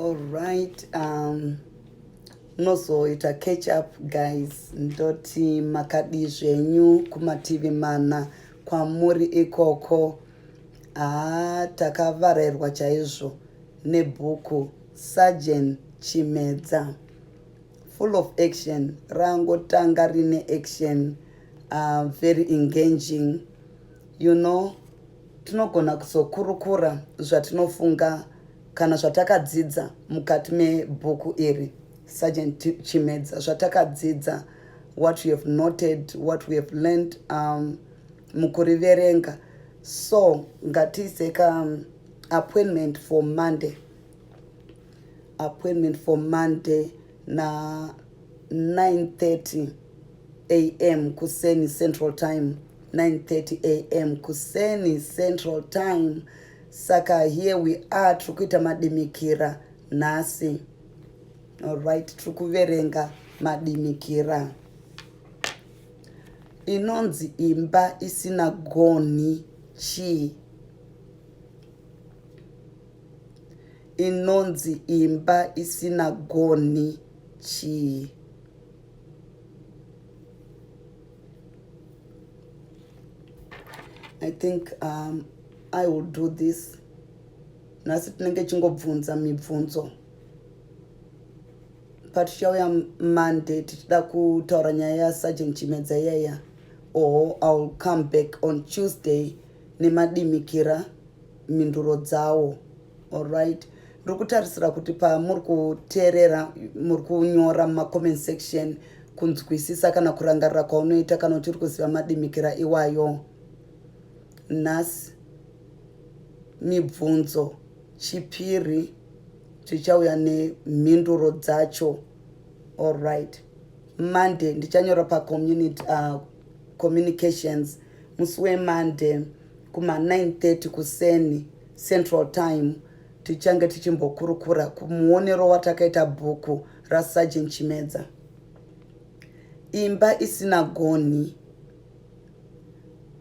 Alright, munozoita catch up guys. Ndoti makadii zvenyu kumativi mana kwamuri ikoko. Haa takavarairwa chaizvo nebhuku Sergeant Chimedza. Full of action, rangotanga rine action, very engaging. You know, tinogona kuzokurukura zvatinofunga kana zvatakadzidza mukati mebhuku iri Sergeant Chimedza, zvatakadzidza, what we have noted, what we have learned mukuriverenga. So ngatiise ka appointment for Monday, appointment for Monday na 9:30 am kuseni Central Time, 9:30 am kuseni Central Time. Saka here we are, tiri kuita madimikira nhasi. Alright, tiri kuverenga madimikira. Inonzi imba isina gonhi chii? Inonzi imba isina gonhi chii? I think I will do this. Nhasi tinenge chingobvunza mibvunzo. Patichauya Monday tichida kutaura nyaya yaSergeant Chimedza iyaya, or I will come back on Tuesday nemadimikira, mhinduro dzawo. Alright, ndiri kutarisira kuti pamuri kuteerera muri kunyora mumacomment section kunzwisisa kana kurangarira kwaunoita kana uchiri kuziva madimikira iwayo. Nhasi mibvunzo, chipiri tichauya nemhinduro dzacho. Alright, Monday ndichanyora pacommunity communications musi weMonday kuma 9:30 kuseni Central Time. Tichange tichimbokurukura kumuonero watakaita bhuku raSergeant Chimedza, imba isina gonhi.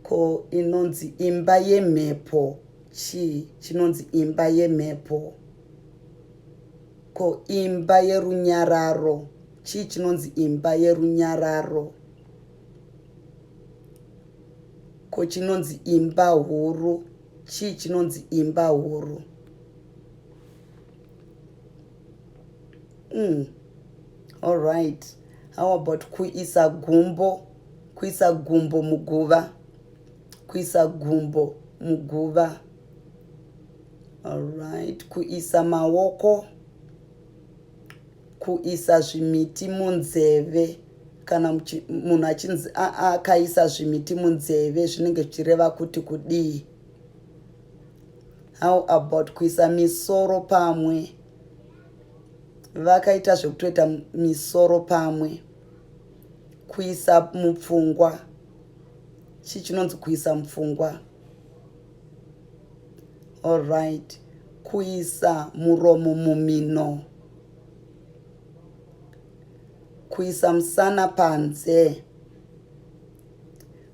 Ko inonzi imba yemhepo chii? Chinonzi imba yemhepo? Ko imba yerunyararo chii? Chinonzi imba yerunyararo? Ko chinonzi imba huru chii? Chinonzi imba huru? Alright, how about kuisa gumbo, kuisa gumbo muguva, kuisa gumbo muguva? Alright, kuisa maoko, kuisa zvimiti munzeve. Kana munhu achinzi akaisa zvimiti munzeve, zvinenge zvichireva kuti kudii? How about kuisa misoro pamwe? Vakaita zvekutoita misoro pamwe. Kuisa mupfungwa, chii chinonzi kuisa mupfungwa? Alright, kuisa muromo mumino, kuisa musana panze,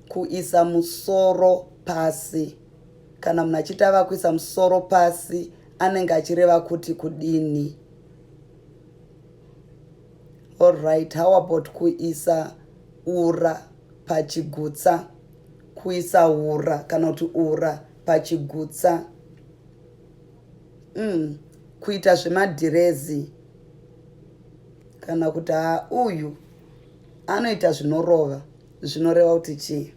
kuisa musoro pasi. Kana munhu achiti ava kuisa musoro pasi, anenge achireva kuti kudini? Alright, how about kuisa ura pachigutsa? Kuisa ura kana kuti ura pachigutsa. Kuita zvemadhirezi kana kuti ha, uyu anoita zvinorova, zvinoreva kuti chii?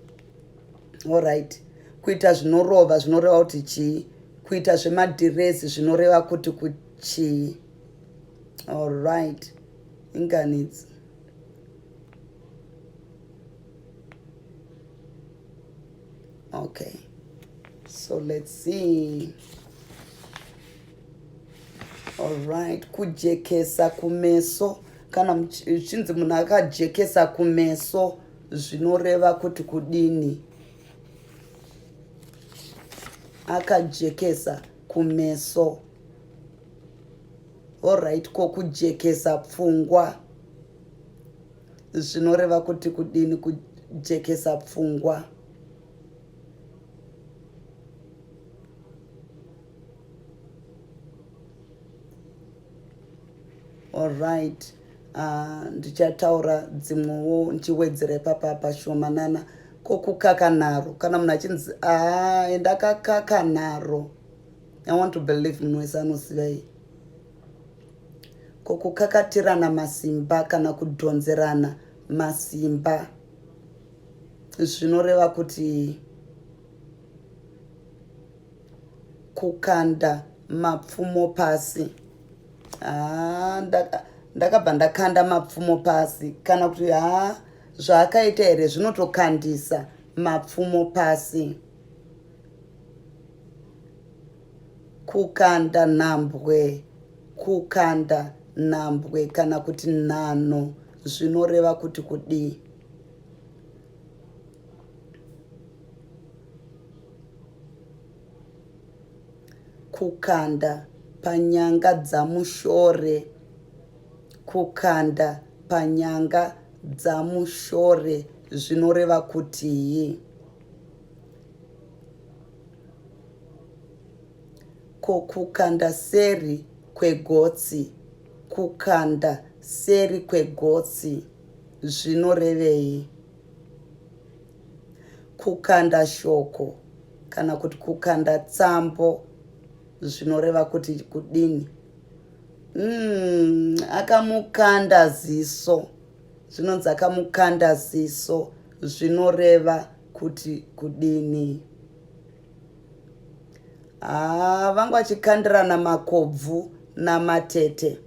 Alright, kuita zvinorova zvinoreva kuti chii? Kuita zvemadhirezi zvinoreva kuti kuchii? Alright, inganidzi. Okay, so let's see. Alright, kujekesa kumeso. Kana zvichinzi munhu akajekesa kumeso, zvinoreva kuti kudini? Akajekesa kumeso. Alright, ko kujekesa pfungwa zvinoreva kuti kudini? Kujekesa pfungwa. Alright, ndichataura dzimwewo ndichiwedzera ipapa pashomanana. Ko kukaka nharo, kana munhu achinzi haa enda akakaka nharo, I want to believe munhu wese anoziva iyi. Ko kukakatirana masimba kana kudhonzerana masimba zvinoreva kuti kukanda mapfumo pasi. Haa, ndakabva ndakanda mapfumo pasi, kana kuti haa zvaakaita here zvinotokandisa mapfumo pasi. Kukanda nhambwe, kukanda nhambwe kana kuti nhanho zvinoreva kuti kudii? Kukanda panyanga dzamushore, kukanda panyanga dzamushore zvinoreva kutii? Ko kukanda seri kwegotsi, kukanda seri kwegotsi zvinorevei? Kukanda shoko kana kuti kukanda tsambo zvinoreva kuti kudini? Akamukanda ziso, zvinonzi akamukanda ziso zvinoreva kuti kudini? Haa, vanga vachikandirana makobvu namatete.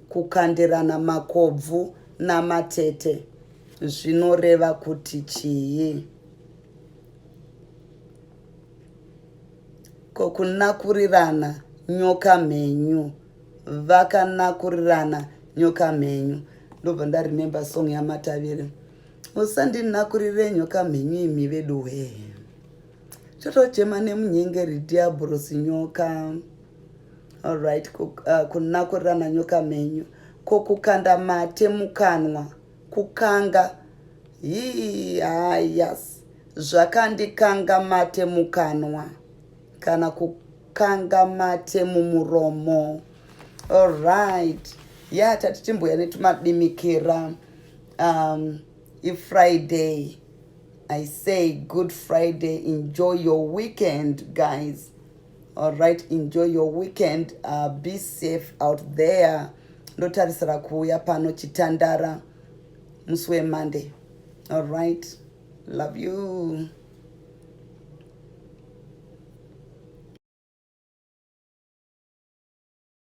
Kukandirana makobvu namatete zvinoreva kuti chii? Ko kunakurirana nyoka mhenyu, vakanakurirana nyoka mhenyu. Ndobva ndaremember song yaMatavire, usandinakurire nyoka mhenyu imi veduwee, chotochema nemunyengeri dhiabhorosi nyoka. Alright, kunakurirana nyoka mhenyu. Ko kukanda mate mukanwa, kukanga hii, hayas, zvakandikanga mate mukanwa kana kukanga mate mumuromo. Alright, ya tati timboya netumadimikira. IFriday, I say good Friday, enjoy your weekend guys. Alright, enjoy your weekend, be safe out there. Ndotarisira kuuya pano chitandara musi weMonday. Alright, love you.